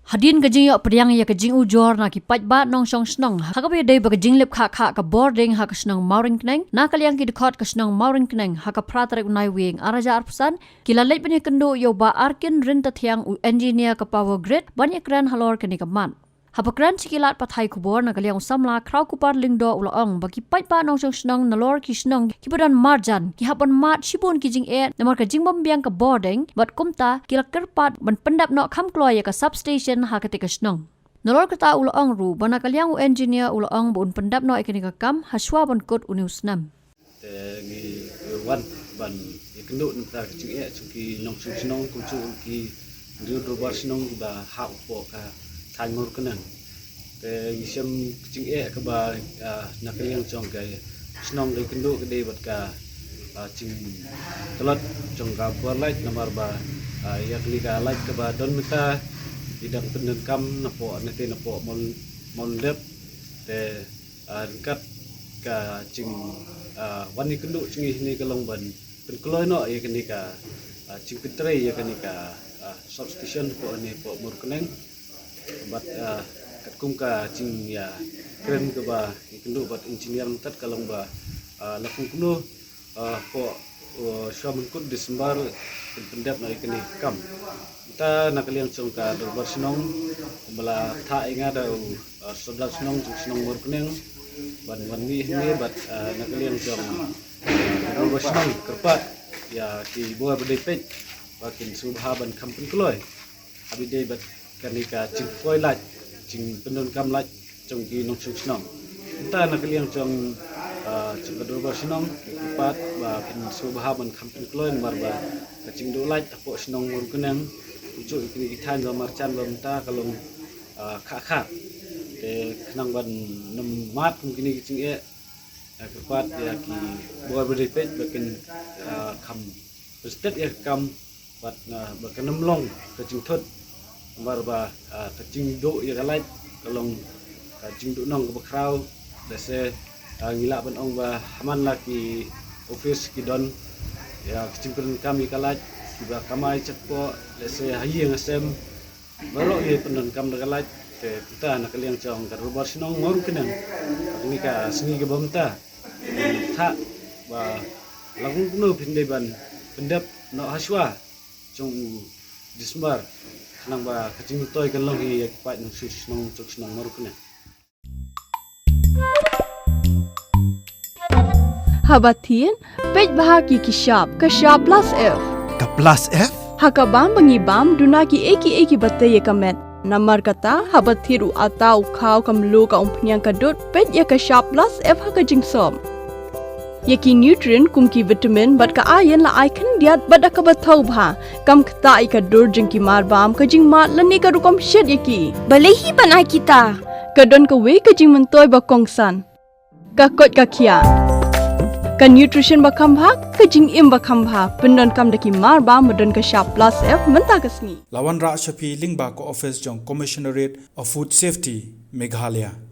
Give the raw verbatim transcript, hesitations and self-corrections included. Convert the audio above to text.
Hadien ka jingïoh pdiang ïa ka jingujor na ki paidbah nongshong shnong ha kaba ïadei bad ka jinglip khah khah ka bording ha ka shnong Mawryngkneng, na ka liang ki dkhot ka shnong Mawryngkneng ha ka phra tarik u Naiwieng ar hajar arphew san, ki la leit ban ïakynduh ïa u Bah Arkin Ryntathiang, u engineer ka Power Grid, ban ïakren halor kane ka mat. Haba kren sha ki lad pathai khubor na ka liang u samla Khrawkupar Lyngdoh u la ong ba ki paidbah nongshong shnong nalor ki shnong kiba don marjan ki hap ban mad shibun ki jingeh namar ka jingbym biang ka bording, bad kumta ki la kyrpad ban pyndep noh kham kloi ïa ka substation ha katei ka shnong. Nalor kata u la ong ruh ba na ka liang u engineer u la ong ba un pyndep noh ïa kane ka kam hashwa ban kut une u snem. Te ngi wan ban ïakynduh na ka bynta ka jingeh jong ki nongshong shnong, kumjuh ki riew dorbar shnong kiba hap hapoh ka thaiñ Mawryngkneng. Te ngi shem ka jingeh kaba, ah, na ka liang jong ka shnong ka ïakynduh ka dei bad ka, ah, jingtlot jong ka power light namar ba, ah, ïa kane ka light kaba don mynta ki dang pyndonkam napoh, nate napoh Mawl, Mawlyndep. Te, ah, ryngkat ka jing, ah, wan ïakynduh jong ngi hangne ka long ban pynkloi noh ïa kane ka, ah, jingpyntrei ïa kane ka, ah, substation hapoh hangne hapoh Mawryngkneng. Bad, ah, katkum ka jingïakren kaba ïakynduh bad engineer mynta ka long ba, ah, la kum kumno, ah, hapoh, ah, shuwa ban kut December pyn-, pyndep noh ïa kane ka kam. Mynta na ka liang jong ka dorbar shnong ba la thah ïa nga da u, ah, sordar shnong jong shnong Mawryngkneng ban wan mih hangne bad, ah, na ka liang jong, ah, dorbar shnong kyrpad ïa ki bor ba dei peit ba kin sngewbha ban kham pynkloi ha ba ïadei bad kane ka jingpoi light, jingpyndonkam light jong ki nongshong shnong. Mynta na ka liang jong, ah, jong ka dorbar shnong ki kyrpad ba kin sngewbha ban kham pynkloi namar ba ka jingduh light hapoh shnong Mawryngkneng, kumjuh kine ki thaiñ ba marjan ba mynta ka long, ah, khah khah. Te khnang ban nym mad kum kine ki jingeh, ah, kyrpad ïa ki bor ba dei peit ba kin, ah, kham pynstet ïa ka kam bad, ah, ba kan ym long ka jingthut namar ba, ah, ka jingduh ïa ka light ka long ka jingduhnong kaba khraw. Lehse, ah, ngi lah ban ong ba ha man la ki office ki don ïa ka jingpyndonkam ïa ka light, kiba kamai check poh, lehse ha ïing ha sem baroh ki pyndonkam da ka light. Te mynta na ka liang jong ka dorbar shnong Mawryngkneng, ha kane ka sngi kaba mynta, thah ba la kum kumno phin dei ban pyndep noh hashwa jong u December, khnang ba ka jingmyntoi kan long hi ïa ki paid nongshong shnong jong shnong Mawryngkneng. Haba thied, peit bha ki ki shap, ka shap plus F. Ka plus F? Ha ka bam ba ngi bam, duna ki ei ki ei kiba tei ïa ka met. Namar kata, haba thied u atta, u khaw, ka mluh, ka umphniang, ka dud, peit ïa ka shap plus F ha ka jingsop. Ïa ki nutrient kum ki vitamin bad ka iron la ai khyndiat bad da kaba thaw bha. Kam ktah ïa ka dur jong ki mar bam, ka jingmad lane ka rukom shet ïa ki. Balei hi ban ai kita? Ka don kawei ka jingmyntoi ba kongsan. Ka koit ka khiah. Ka nutrition ba kham bha, ka jingim ba kham bha. Pyndonkam da ki mar bam ba don ka shap plus F mynta ka sngi. La wanrah sha phi lyngba ka office jong Commissionerate of Food Safety, Meghalaya.